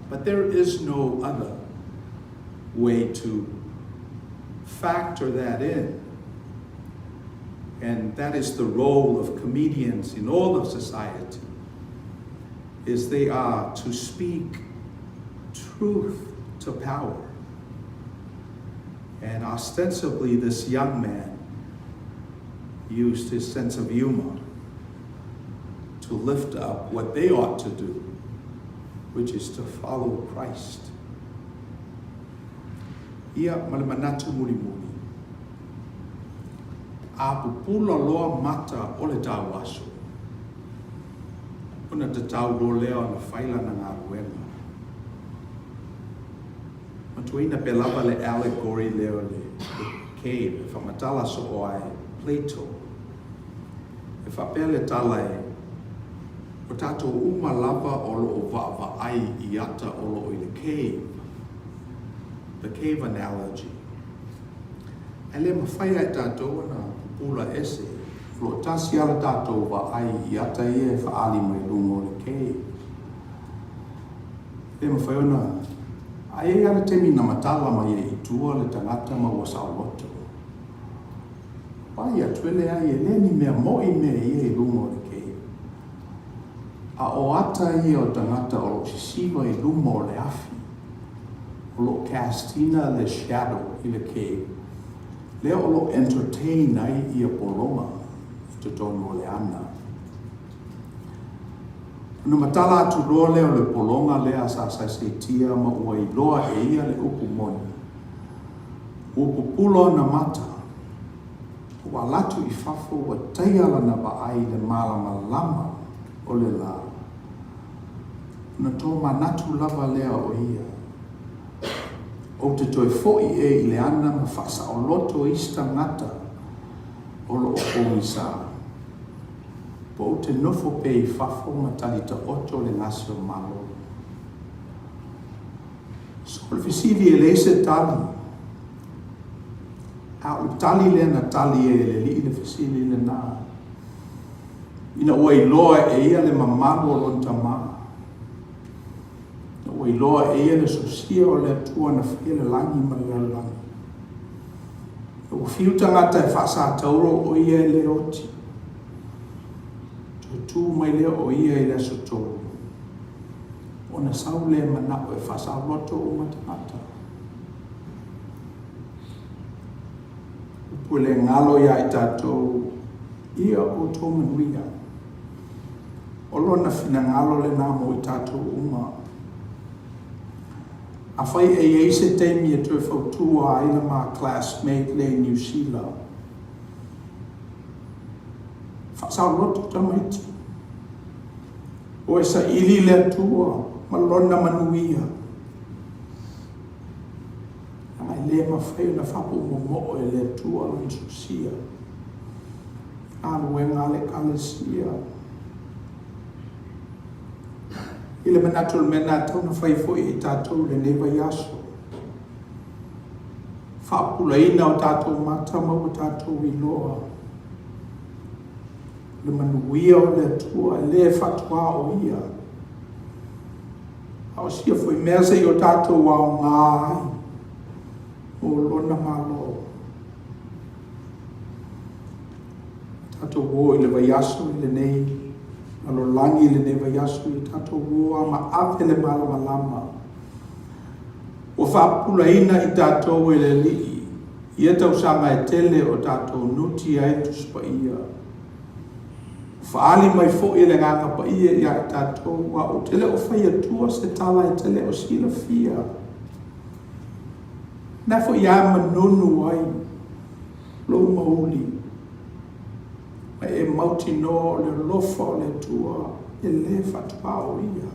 [SPEAKER 3] But there is no other way to factor that in. And that is the role of comedians in all of society, is they are to speak truth to power. And ostensibly this young man used his sense of humor to lift up what they ought to do, which is to follow Christ. Ia ma le manatu mulimuli. A pupula loa mata o le tauaso. Ona tatau loa lea ona fai lana galuega. Matuaina pea lava le allegory lea o le cave e faamatala soo ai Plato. E faapea le tala e, o tatou uma lava o lo o vaavaai i ata o lo o i le cave. The cave analogy. Ae le mafai lava e tatou ona pupula ese, o lo o tasi lava le tatou vaai i ata ia e faaali mai luga o le cave. E le mafai ona... Ae i ai lava le taimi na matala mai ai i tua le tagata ma ua saoloto. Vaai atu, e leai, e le ni mea moi mea ia i luga o le cave. A o ata ia o tagata o lo o sisiva i luma o le afi, o lo o cast ina le shadow i le cave, lea o lo o entertain ai ia pologa i totonu o le ana. Ona matala atu loa lea o le pologa lea sa saisaitia ma ua iloa e ia le upu moni, ua pupula ona mata, ua ala atu i fafo ua taia lana vaai i le malamalama o le la. Ona tomanatu lava lea o ia, Ou te toe foi ē i le ana ma faasaoloto isi tagata o lo o pogisa. Po ou te nofo pea i fafo ma tali taoto le gase o Malo. So o le fesili e leai se tali. A o le tali lea na tali ai e le Alii le fesili lena. Ina ua iloa e ia le mamalu o lona Tama, ina ua iloa e ia le sosia o le Atua na faia le lagi ma le lalolagi. Ina ua fiu tagata e faasatauro o ia e le oti, toe tu mai lea o ia i le aso tolu, ona sau lea manao e faasaoloto uma tagata. Upu e le galo iā i tatou, ia outou manuia. O lona finagalo lena mo i tatou uma. Afai e i ai se taimi e toe fautua ai le ma classmate lea i Niu Sila, faasaoloto tamaiti. O e saili le Atua ma lona manuia. Leaga e le mafai ona faapuumomoo e le Atua lona sosia. Galuega a le Ekalesia. I le manatu o le mea lena e tatau ona fai foi e tatou i lenei vaiaso. Faapupulaina o tatou mata ma ua tatou iloa le manuia o le Atua e le faatoa o Ia. A o sia foi mea se i o tatou aoga ai mo Lona Malo. Tatou o i le vaiaso i lenei lalolagi i lenei vaiaso i tatou o a ma ave le malamalama ua faapupulaina i tatou e le Alii ia tausaga e tele o tatou nuti ai le Tusi Paia. Ua faaali mai foi e le Agaga Paia ia i tatou, a ou te le o fai atua se tala e te le o silafia. Na foi a manunu ai lou mauli, ma e mautinoa o le alofa o le Atua e le faatoa o ia.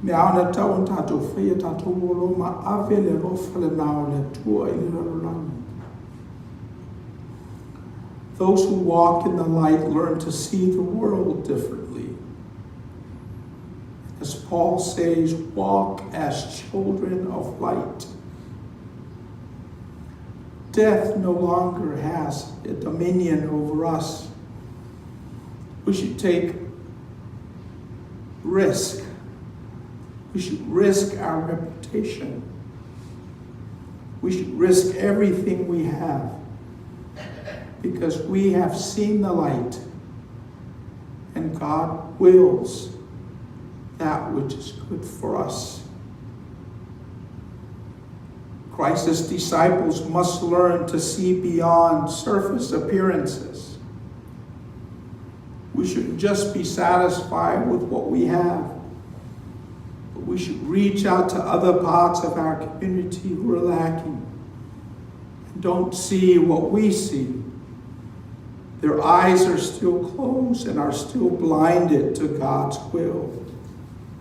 [SPEAKER 3] Mea ao na tatau ona tatou faia, tatou o loa ma ave le alofa lena o le Atua i le lalolagi. Those who walk in the light learn to see the world differently. As Paul says, walk as children of light. Death no longer has a dominion over us. We should take risk. We should risk our reputation. We should risk everything we have because we have seen the light and God wills that which is good for us. Christ's disciples must learn to see beyond surface appearances. We shouldn't just be satisfied with what we have, but we should reach out to other parts of our community who are lacking and don't see what we see.
[SPEAKER 4] Their eyes are still closed and are still blinded to God's will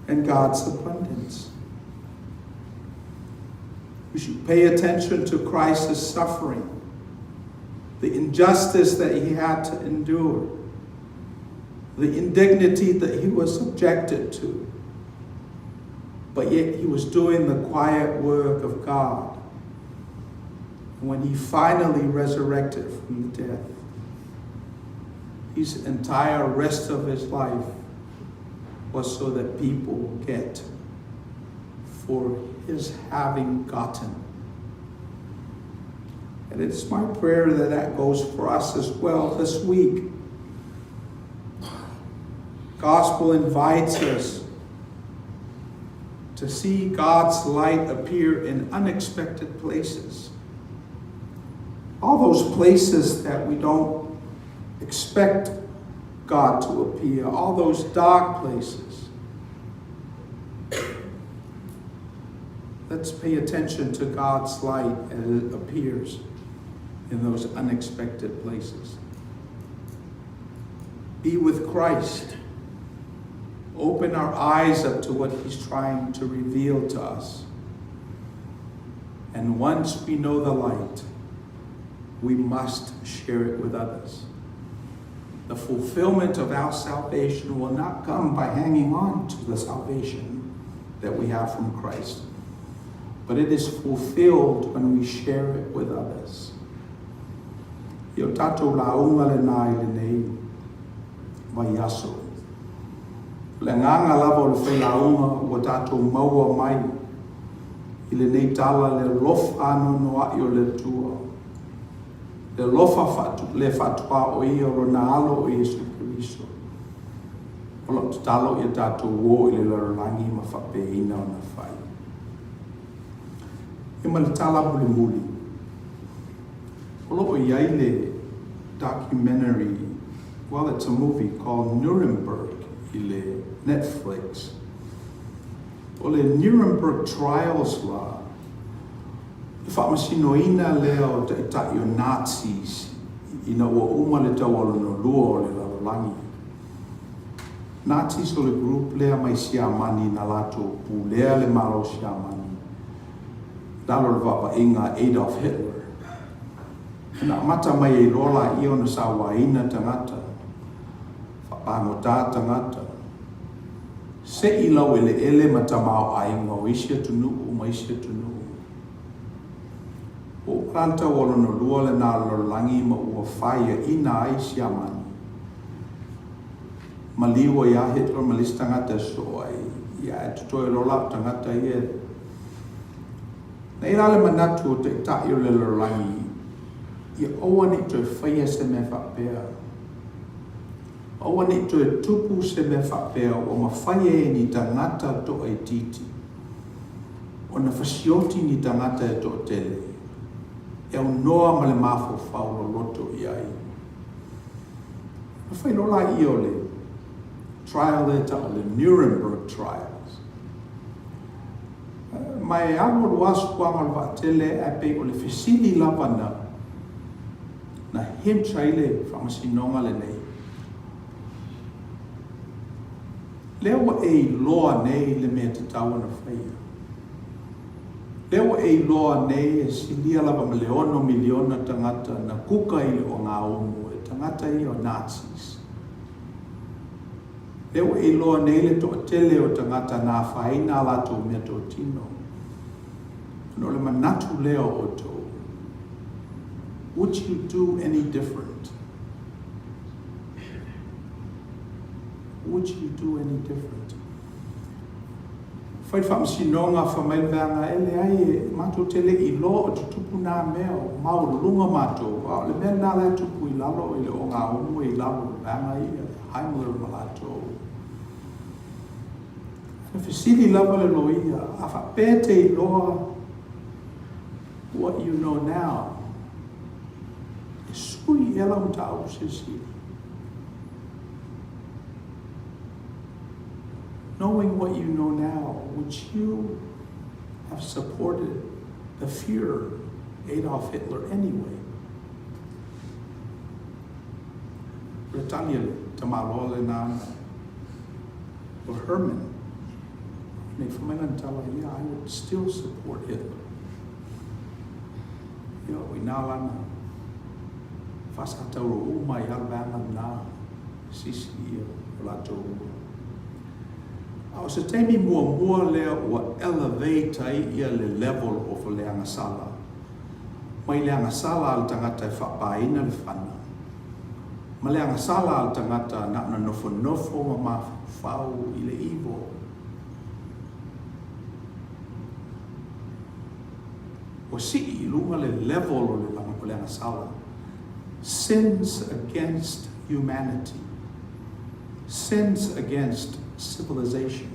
[SPEAKER 4] and God's abundance. We should pay attention to Christ's suffering, the injustice that he had to endure, the indignity that he was subjected to. But yet he was doing the quiet work of God. And when he finally resurrected from the death, his entire rest of his life was so that people get for his having gotten. And it's my prayer that that goes for us as well this week. Gospel invites us to see God's light appear in unexpected places. All those places that we don't expect God to appear, all those dark places. Let's pay attention to God's light as it appears in those unexpected places. Be with Christ. Open our eyes up to what He's trying to reveal to us. And once we know the light, we must share it with others. The fulfillment of our salvation will not come by hanging on to the salvation that we have from Christ, but it is fulfilled when we share it with others. Ia o tatou lauga lenā i lenei vaiaso. O le agaga lava o le failauga ua tatou maua mai i lenei tala le alofa anoanoaʻi o le Atua, le alofa faatu, le faatuaoia o Lona Alo o Iesu Keriso. O lau tatalo ia tatou o i le lalolagi ma faapeina ona fai. Ia ma le tala mulimuli, o lo o i ai le documentary, well it's a movie called Nuremberg i le Netflix. O le Nuremberg Trials la, le faamasinoina lea o taitai o Nazis ina ua uma le taua lona lua o le lalolagi. Nazis o le group lea mai Siamani na latou pulea le Malo o Siamani i lalo o le vaavaiga a Adolf Hitler. Ona amata mai ai loa laia ona sauaina tagata, faapagota tagata, se i laueleele ma tamaoaiga o isi atunuu ma isi atunuu. Ua uma la le taua lona lua lena o le lalolagi ma ua faiaina ai Siamani. Maliu ai a Hitler ma le isi tagata e sosoo ai, ia ae totoe loa la o tagata ia. Na i ai la le manatu o Taitai o le lalolagi, ia aua ne i toe faia se mea faapea. Aua ne i toe tupu se mea faapea ua mafai ai e ni tagata toaitiiti ona fasioti ni tagata e toatele e aunoa ma le mafaufau loloto i ai. Ona fai loa laia o le trial lea e tau o le Nuremberg Trials. Ma e alualu lava suaga o le vaatele ae pei o le fesili lava na na hint ai le faamasinoga lenei. Lea ua e iloa nei le mea tatau ona faia. Lea ua e iloa nei e silia lava ma le 6 miliona tagata na kuka i le ogaumu e tagata ia o Nazis. Lea ua e iloa nei le toatele o tagata na afaina a latou meatotino. Ona o le manatu lea o outou, would you do any different? Would you do any different? Fai le faamasinoga, fai mai le vaega, e leai, e matou te le i iloa o tutupu nā mea, o maualuluga matou, a o le mea lena la e tupu i lalo i le ogaumu e i lalo o le vaega ia, Heimler ma latou. Na fesili lava le loia, a faapea e te iloa what you know now, e sui ea lau mataupu silisili? Knowing what you know now, would you have supported the Fuhrer, Adolf Hitler, anyway? O le tali a le tamaloa lena na o Herman nei, fai mai lana tala, Yeah, I would still support Hitler. Ia, o i nā lana faasatauro uma ai lava le vaega lena, sisi ia o latou ua. A o se taimi muamua lea ua elevate ai ia le level of le agasala, mai le agasala a le tagata e faapaina le fana, ma le agasala a le tagata na ona nofonofo ma mafaufau i le evil. Ua sii i luga le level o le agasala, sins against humanity, sins against civilization.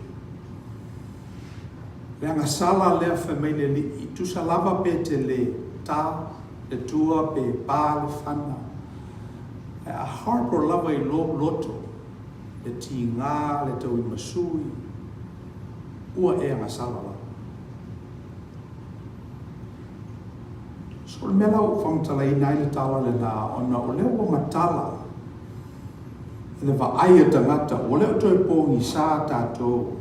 [SPEAKER 4] Le agasala lea fai mai le Alii, tusa lava pe te le ta le tua pe pa le fana, ae a harbour lava i lou loto le tiga, le tauimasui, ua e agasala lava. So o le mea la ua ou faamatalaina ai le tala lena, ona o lea ua matala i le vaai a tagata, ua le o toe pogisa tatou.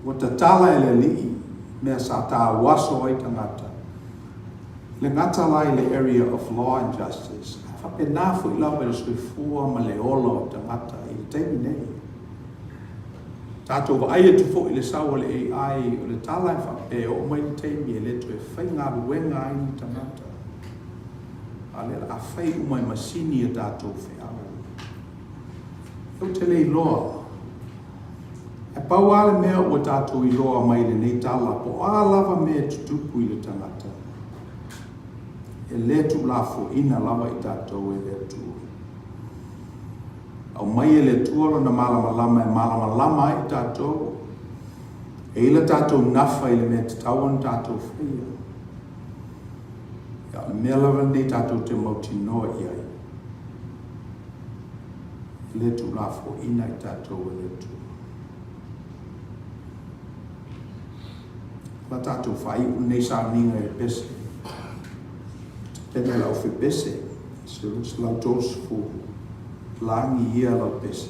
[SPEAKER 4] Ua tatala e le Alii mea sa tauaso ai tagata. E le gata la i le area of law and justice, ae faapena foi lava i le soifua ma le ola o tagata i le taimi nei. Tatou vaai atu foi i le sau o le AI, o le tala e faapea e oo mai le taimi e le toe faigaluega ai ni tagata, a o lea o le a fai uma e masini a tatou feau. Ou te le iloa. Ae pau lava le mea ua tatou iloa mai lenei tala, po o a lava mea e tutupu i le tagata, e le tuulafoaiina lava i tatou e le Atua. Aumai e le Atua Lona malamalama e malamalama ai i tatou, e i ai le tatou nafa i le mea e tatau ona tatou faia. Ia, o le mea lava lenei tatou te mautinoa i ai, e le tuulafoaiina i tatou e le Atua. O la tatou faaiu lenei sauniga i le pese. Tapena i lau fepese, se 230 lagi ia lau pese.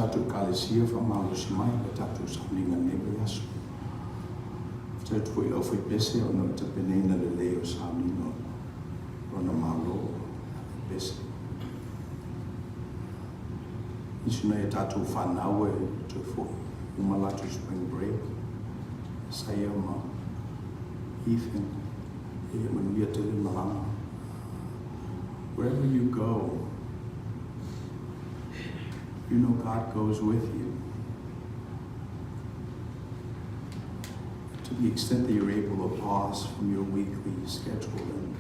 [SPEAKER 3] tatou Ekalesia faamalosi mai le tatou sauniga i lenei vaiaso. Faafetai atu foi i le aufaipese ona o le tapenaina lelei o sauniga o lona Malo le pese. Nisi o nai a tatou fanau e toe foi uma latou spring break, Isaia ma Ethan, ia manuia tele malaga. Wherever you go, you know God goes with you. To the extent that you're able to pause from your weekly schedule and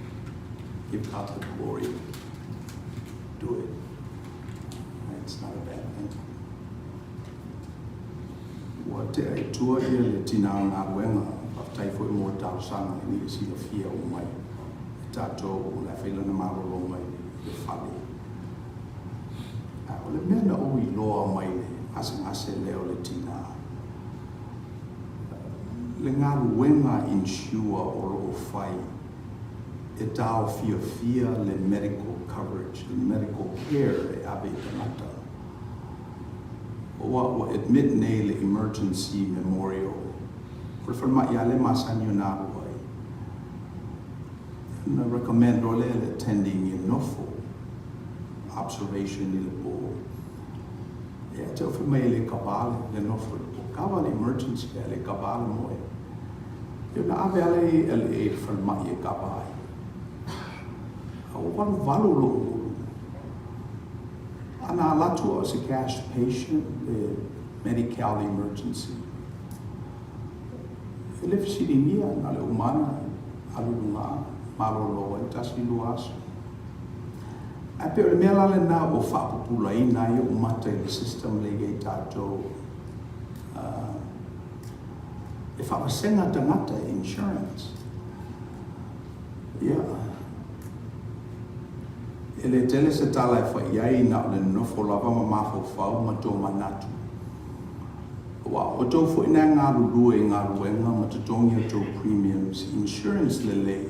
[SPEAKER 3] give God the glory, do it. It's not a bad thing. Ua tea i tua ia le tinā o galuega, faafetai foi mo le talosaga ina ia silafia uma e tatou o le a fai lana malologa i le fale. A o le mea na ou iloa mai le gasegase lea o le tinā, le galuega insure o lo o fai e taofiofia le medical coverage, le medical care e ave i tagata. Ua ua admit nei le emergency memorial o le falemai lava lea e masani ona alu ai. Ona recommend loa lea e le attending ia nofo observation i le po. Ia te au fai mai e le kava le nofo i le po. Kava le emergency ae le kava le moe. Ia ona ave lava lea i LA i le falemai e kava ai. A ua valuvalu lou ulu. Ana alu atu a o se cash patient le Medi-Cal emergency. E le fesiligia, na o le uma lava ona alu i luga malolo ai tasi lua aso. Ae pei o le mea la lena ua faapupulaina ai ou mata i le system lea i ai tatou e faavasega tagata i insurance. Ia, e le tele se tala e fai i ai na o le nonofo lava ma mafaufau ma tomanatu. Aua o outou foi na e galulue i galuega ma totogi outou premiums, insurance lelei,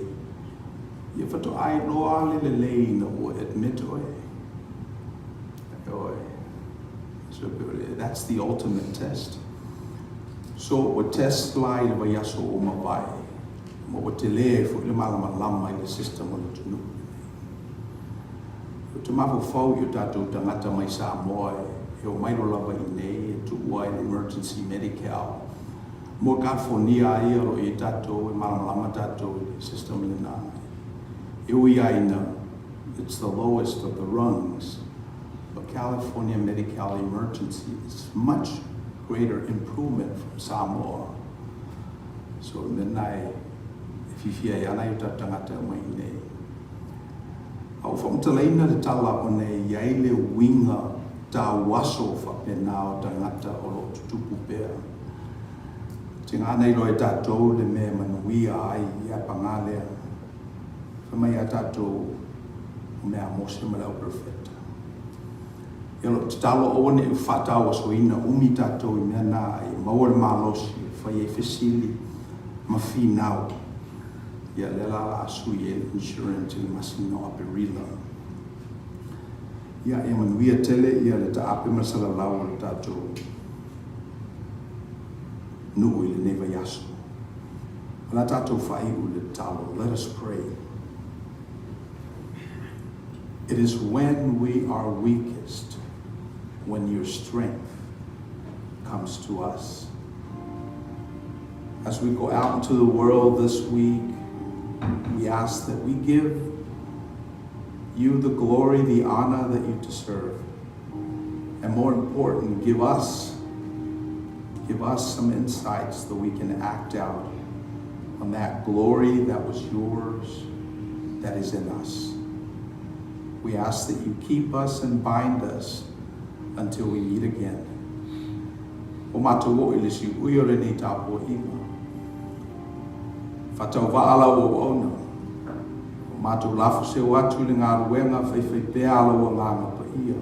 [SPEAKER 3] ia faatoa iloa le lelei ina ua admit oe. Ioe. So that's the ultimate test. So ua test la i le vaiaso ua mavae, ma ua tele foi le malamalama i le system o le atunuu lenei. Ou te mafaufau i o tatou tagata mai Samoa e omai loa lava i inei e tuua ai le emergency medical mo California lava ia o lo o i ai tatou e malamalama tatou i le system lena. E ui lava ina it's the lowest of the rungs, but California Medi-Cal emergency is much greater improvement from Samoa. So o le mea lena e fiafia ai lava nai o tatou tagata e omai i inei. A ua faamatalaina le tala ona e i ai le uiga tauaso faapena o tagata o lo o tutupu pea. Tiga ana iloa e tatou le mea e manuia ai ia paga lea. Fai mai ia tatou o mea a Mose ma le au perofeta. Ia o lau tatalo aua ne i faatauasoina umi tatou i mea na a ia maua le malosi e fai ai fesili ma finau. Ia lea la o le a sui ai le insurance i le masina o Aperila. Ia, ia manuia tele ia le taape ma le salalau o le tatou nuu i lenei vaiaso. O le a tatou faaiu i le tatalo. Let us pray. It is when we are weakest when your strength comes to us. As we go out into the world this week, we ask that we give you the glory, the honor that you deserve. And more important, give us give us some insights that we can act out on that glory that was yours that is in us. We ask that you keep us and bind us until we meet again. Ua matou oo i le siuʻui o lenei tapuaiga. Faatauvaa lau auauna. Ua matou lafoseu atu i le galuega faifaipea a lou Agaga Paia.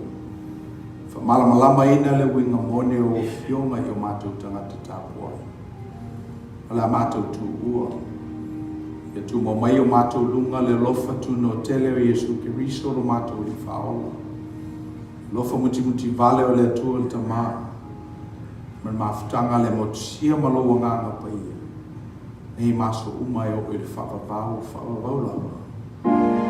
[SPEAKER 3] Faamalamalamaina le uiga moni o lau Afioga i o matou tagata tapuai. O le a matou tuua. Ia tumau mai i o matou luga le alofa tunoa tele o Iesu Keriso lo matou Alii Faaola.
[SPEAKER 4] Alofa mutimuti vale o le Atua le Tama, ma le mafutaga le motusia ma lou Agaga Paia, nei ma aso uma e oo i le faavavau o faavavau lava.